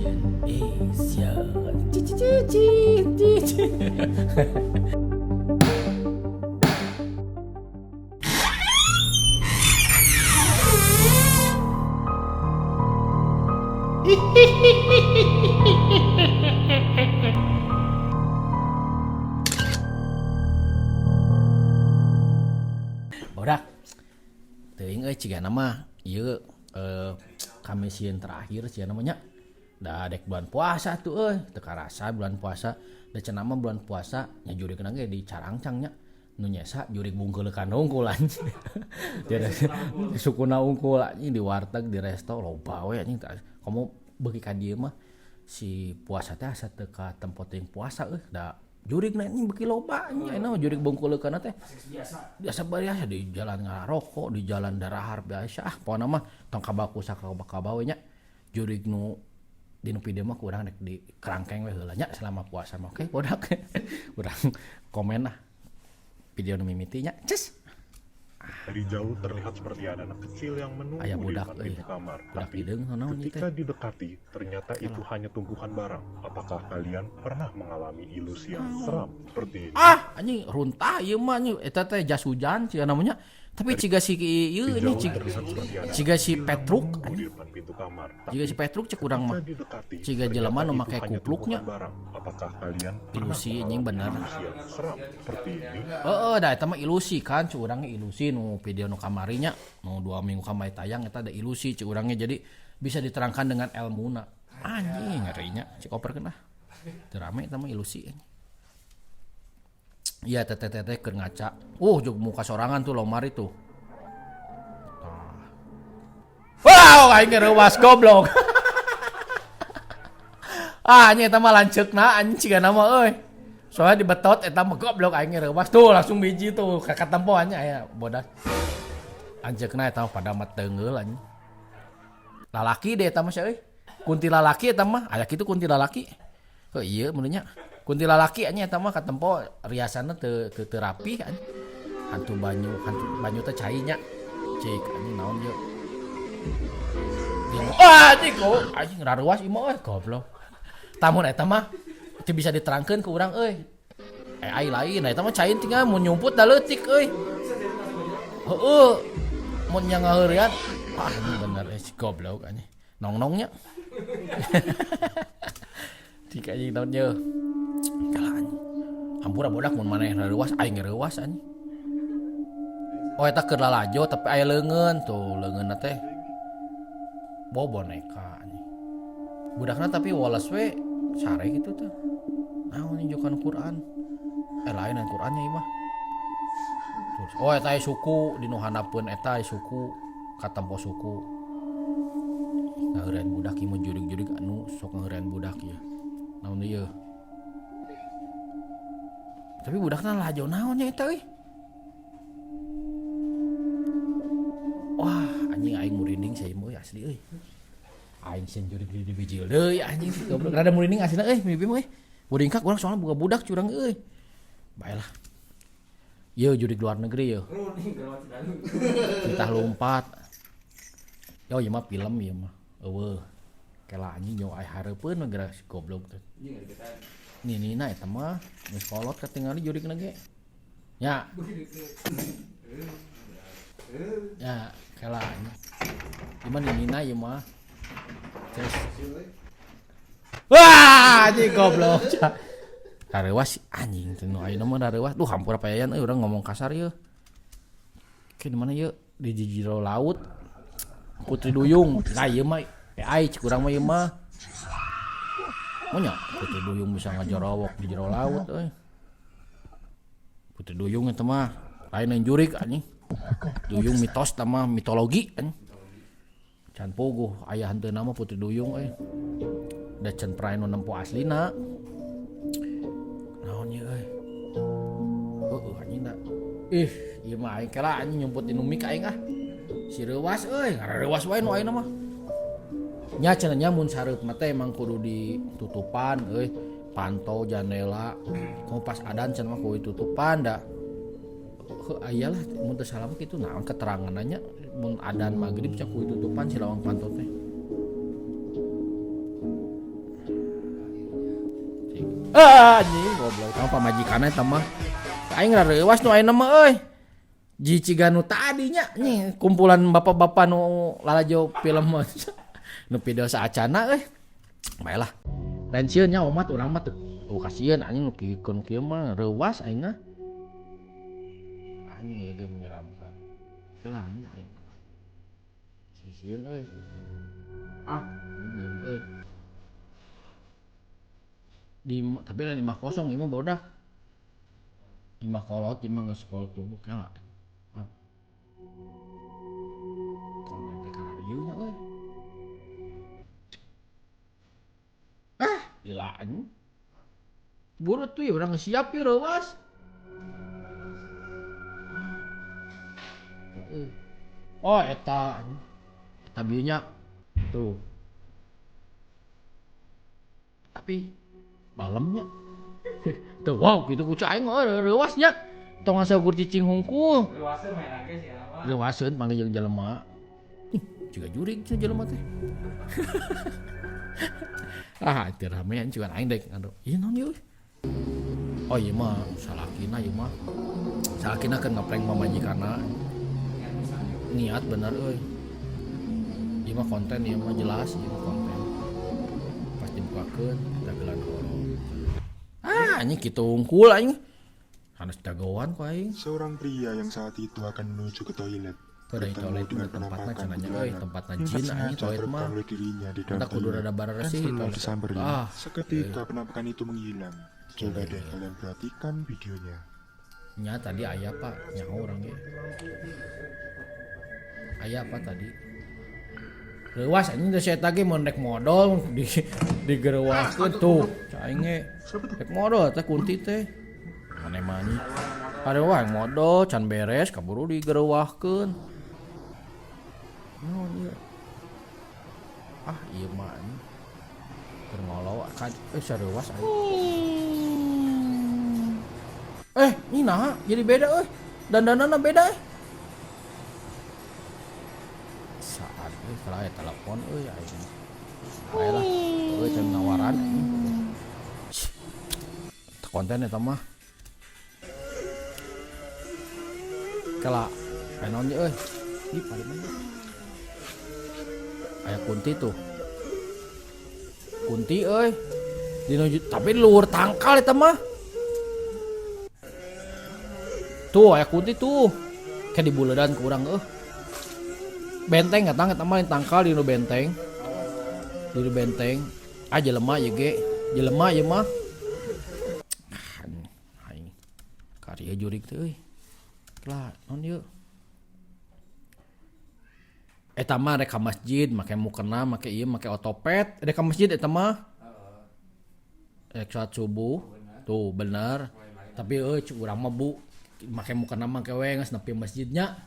Sieun eh sieun cici cici. Bodak teuing euy cigana mah ieu kami sieun terakhir sia namanya da dek bulan puasa tuh euy teu karasa bulan puasa da cenah mah bulan puasa nya jurigna ge dicarangcang nya. Nu nyesa jurig bungkeulekan hungkul anjing. Sukuna unggul anjing di warteg di resto loba we anjing komo beuki ka dieu mah si puasa teh asa teu ka tempo teuing puasa euy da jurigna anjing beuki loba anjing ayeuna mah jurig bungkeuleukana teh biasa biasa di jalan ngarokok di jalan darahar biasa ah pokona mah tong kabaku sakaba-kaba we nya jurig nu di nu video mah kurang rek di kerangkeng we heula nya selama puasa mah oke bodak urang komen lah video nu mimiti nya ces. Dari jauh terlihat seperti ada anak kecil yang menunggu Aya di budak depan euy. pintu kamar. Budak Tapi hideung naon ieu teh. ketika didekati, ternyata itu hanya tumpukan barang. Apakah kalian pernah mengalami ilusi yang seram seperti ini? Ah, anjing runtah ieu mah anjing eta teh jas hujan sia namanya. Tapi ciga si ieu Dari ini jauh ciga, terlihat seperti ada ciga si anak kecil yang Petruk menunggu di anjing. depan pintu kamar. Ciga Tapi si Petruk cek urang mah. ketika didekati, Ciga ternyata jelema nu itu make hanya kupluknya. tumpukan barang. Apakah kalian pernah Ilusi anjing mengalami bener. ilusi yang seram seperti ini? Heeh, da eta mah ilusi kan cek urang ge ilusi nu video nu kamari nya, nu 2 minggu kamari tayang eta ada ilusi cek urang ge jadi bisa diterangkan dengan elmuna. Anjing ngerinya cek operkeun ah. Teu rame eta mah ilusi anjing. Iya teteh-teteh keur ngaca. Jog muka sorangan tuh lomari tuh. Wow, aing reuwas goblok. Ah, anjing eta mah lanceukna anjing cigana mah euy. Soalnya dibetot eta mah goblok aing reuwas tuh langsung biji tuh ka katempo anjing aya bodas. Lanceukna eta mah pada mah teungeul anjing. Lalaki deh eta mah sia euy. Kunti lalaki eta mah aya kitu kunti lalaki. Heuh ieu mun nya. Kunti lalaki anjing eta mah katempo riasanna teu teu teu rapih anjing. Hantu banyu teh cai nya. Cik anjing naon ieu. Ah anjing kok anjing raruas ieu mah euy goblok. Tamun eta mah teu bisa diterangkeun ku urang euy. AI lain, nah eta mah cai tinggal mun nyumput da leutik euy. Heueuh. Mun nya ngaheureuyan ah anjing bener si goblok anjing. Nongnongnya. Cik anjing naon ieu. Kalah anjing. Hampura bodak mun maneh reuwas aing reuwas anjing. Oh eta keur lalajo tapi aya leungeun tuh leungeunna teh. Bo boneka anjing. Budakna tapi woles we sare kitu teh. Naon nunjukan Quran. Lain Qurannya ieu mah. Terus oh eta aya suku di nu handapeun eta aya suku katempo suku. Ngaheureun budak ieu mah jurig-jurig anu sok ngaheureun budak ieu. Naon ieu? Tapi budakna lalajo naon nya eta euy? Wah, anjing aing murinding sia ieu asli euy. Aing sieun jurig di bijil deui anjing goblok. Rada murinding aslina euy mimpi mah euy. Muringkak urang soalna boga budak curang euy. Baelah. Ieu jurig luar negeri ieu. Titah lompat. Yo ieu mah film ieu mah. Eueuh. Kela anjing nyawa aya hareupeun we geura si goblok teh. Ninina eta mah geus kolot katingali jurigna ge. Nya. Ya, kela anjing. Ieu mah ninina ieu mah. Terus. Wah, anjing goblok. Rareuwas anjing teh nu ayeuna mah rareuwas. Duh hampura payayan euy urang ngomong kasar ieu. Ke di mana ieu? Di jero laut. Putri Duyung. Nah ieu mah AI cik urang mah ieu mah. Monya Putri Duyung bisa ngajorowok di jero laut euy. Putri Duyung eta mah lain yang jurig anjing. Duyung mitos tah mah mitologi anjing. Can puguh aya hanteuna mah Putri Duyung euy. Da can pernah nu nempo aslina. Naon ieu euy? Heueuh anjing da. Ih, ieu mah aing kela anjing nyumput di nu mic aing ah. Si reuwas euy, ngareuwas wae nu ayeuna mah. Nya cenah nya mun sareup mah teh emang kudu ditutupan euy, panto jandela. Komo pas adan cenah mah kudu ditutupan da. Heuh aya lah mun teu salah mah kitu naon keteranganna nya mun adan magrib cenah kudu ditutupan si lawang panto teh. Ah, anjing goblok tah pamajikanna eta mah. Aing rareuwas nu ayeuna mah euy. Jiciga nu tadinya nih kumpulan bapak-bapak nu lalajo film nu video saacana euy. Bae lah. Lain sieun nya omat urang mah teu oh kasieun anjing nu kieu kieu mah reuwas aing mah. Anjing ieu ge menyeramkan. Lah anjing. Sieun euy. Ah, anjing euy. Di tapi lain imah kosong ieu mah bodak. Imah kolot ieu mah geus kolot tubuh kela. Ah. Ah, gila anjing. Buru tuh ya urang siap ya reuwas. Oh eta eta bieu nya tuh. Tapi malamnya tuh wow gitu ku aing reuwas nya. Tong asa ukur cicing hungkul. Reuwaseun main ge sia mah. Reuwaseun panggil jeung jelema. Ih, jiga jurig cenah jelema teh. Ah, teu ramean cuman aing dek aduh. Ieu naon ieu? Oh ieu mah salakina ieu mah. Salakina keur ngeprank pamajikanna. Niat bener euy. Ieu mah konten ieu mah jelas ieu mah konten. Pas dibukakeun dagelan horor. Ah, anjing kitu hungkul aing. Hanes jagoan ku aing. Seorang pria yang saat itu akan menuju ke toilet Tuh dari bertemu toilet dengan mah tempatna penampakan cenah nya euy, kuntilanak tempatna yang tak jin anjing sengaja toilet mah. terekam oleh dirinya di dalam Entah kudu toilet rada dan baresih setelah toilet. disamperin, Ah, seketika penampakan itu menghilang. Coba deh kalian perhatikan videonya. Nya tadi aya Pak, nyaho urang ge. Aya apa tadi? Reuwas anjing teh saya ge mun rek modol di digerewaskeun tuh. Cai aing ge rek modol teh kunti teh. Mane mah anjing. Harewa modol can beres kaburu digerewahkeun. Naon ieu? Ah, ieu mah anjing. Keur ngolo kan sareuwas aing. Ini naha jadi beda euy. Dandanana beda euy. Saat euy kalau aya telepon euy aing. Bae lah, euy can nawaran anjing. Teu konten eta mah. Kela aya naon ieu euy? Ih, paling mana? Aya kunti tuh. Kunti euy. Dinu tapi luhur tangkal eta mah. Tuh aya kunti tuh. Kayak dibuledan ku urang eueuh. Benteng eta eta mah tangkal di nu benteng. Di nu benteng. Ah jelema ieu ge. Jelema ieu mah. Ah, aing. Kari jurig teh euy. Lah, naon ieu? Eta mah rek ka masjid make mukena, make ieu, make otopet. Rek ka masjid eta mah. Rek salat subuh. Tuh bener. Tapi euy cuk urang mah bu make mukena make we geus nepi masjidnya.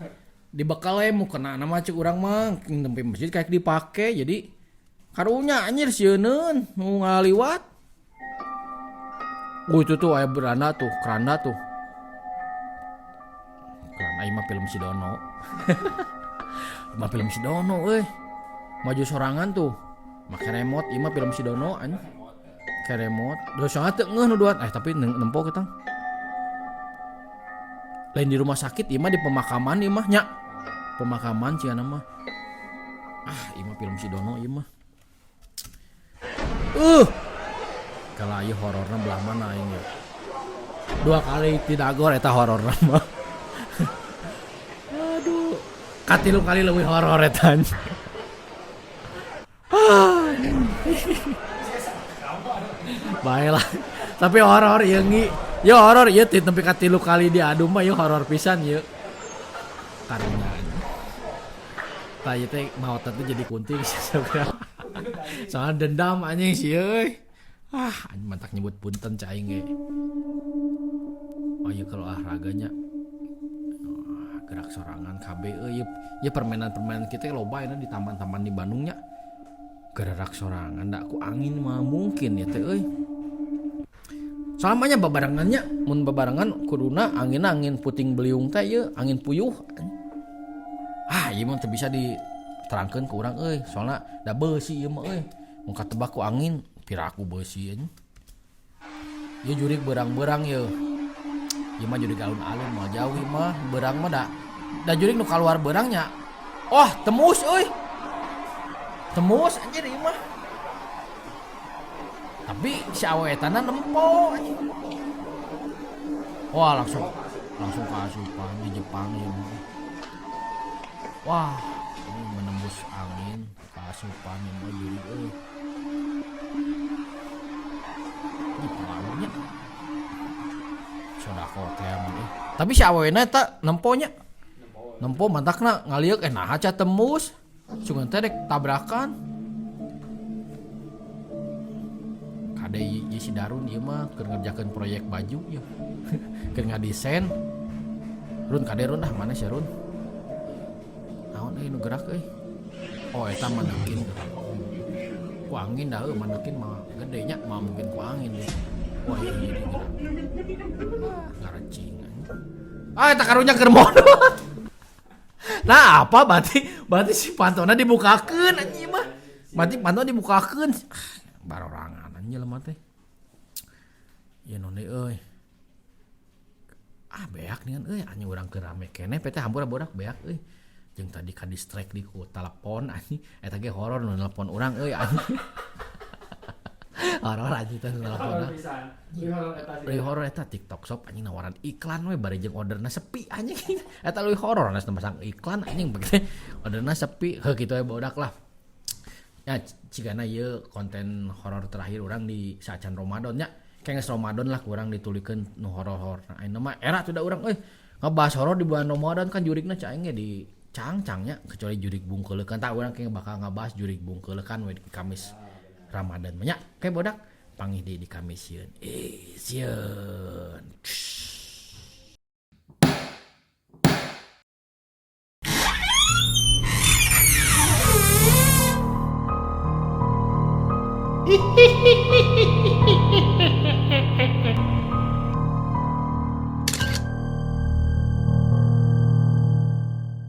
Dibekal we mukena mah cuk urang mah nepi masjid kayak dipake jadi karunya anjir sieuneun nu ngaliwat. Itu tuh aya beranda tuh, keranda tuh. Keranda ieu mah film si Dono. Mah film si Dono euy. Maju sorangan tuh. Make remote ieu mah film si Dono anjing. Make remote. Duh soalnya teu ngeuh nu duaan. Tapi nempo kita. Lain di rumah sakit ieu mah di pemakaman ieu mah nya. Pemakaman cenah mah. Ah, ieu mah film si Dono ieu mah. Kalau ieu hororna belah mana aing ya? Dua kali tidagor eta hororna mah. Aduh, katilu kali lebih horor eta. Baiklah. Tapi horor ieu ngi. Ya horor ieu teh nepi ka tilu kali diadu mah ieu horor pisan ieu. Karunya. Tah ieu teh maot teh jadi kunti Soalnya dendam anjing sih euy. Ah, anjing mantak nyebut punten cai aing ge. Oh iya kalau olahraganya gerak sorangan KB euy ieu permainan-permainan kita loba ayeuna di taman-taman di Bandung nya. Gerak sorangan da ku angin mah mungkin ya teh euy. Soalnya babarengannya mun babarengan kuduna angin angin puting beliung teh ieu angin puyuh. Ah, ieu mah teu bisa diterangkeun ku urang euy, soalna da beusi ieu mah euy. Mun katebak ku angin piraku beusi anjing. Ieu jurig beurang-beurang yeuh. Ieu mah jurig alun-alun moal jauh ieu mah beurang mah da da jurig nu kaluar beurang nya. Wah, tembus euy. Tembus anjir ieu mah. Tapi si awewe etana nempo anjing. Wah, langsung langsung kaasupan di Jepang ieu mah. Wah, ini menembus angin kaasupan ieu mah jurig euy. Ini pengaruhnya. Sodako teh mah euy. Tapi si awewena eta nempo nya. Nempo mantakna ngalieuk naha ca tembus. Sugan teh rek tabrakan. Kade ieu si Darun ieu mah keur ngerjakeun proyek baju ieu. Keur ngadesain. Run kade Run ah mana si Run? Naon euy nu gerak euy? Oh eta manekin. Ku angin dah euy manekin mah gede nya, mah mungkin ku angin deh. Wah ieu jadi gerak. Ngarecing anjing. Ah eta karunya keur modal. Nah apa berarti si pantona dibukakeun anjing mah. Berarti pantona dibukakeun. Ah, barorangan anjing jelema teh. Ieu naon deui euy. Ah beak nian euy anjing urang keur rame keneh pe teh hampura bodak beak euy. Jeung tadi ka distract di ku telepon anjing eta ge horor nu nelpon urang euy anjing. Horor anjing teh nu nelpon. Leuwih horor eta TikTok shop anjing nawaran iklan we bari jeung orderna sepi anjing. Eta leuwih horor geus masang iklan anjing bagi orderna sepi heuh kitu we bodak lah. Ya cigana ieu konten horor terakhir urang di saacan Ramadan nya. Kayak geus Ramadan lah kurang ditulikeun nu horor-horor. Nah, ayeuna mah era tuh da urang euy ngebahas horor di bulan Ramadan kan jurigna cai aing ge di cangcangnya kecuali jurig bungkeulekan tah urang kayak bakal ngabahas jurig bungkeulekan we di Kamis Ramadan mah nya. Kayak bodak panggih deui di Kamis sieun. Sieun. Hihihi.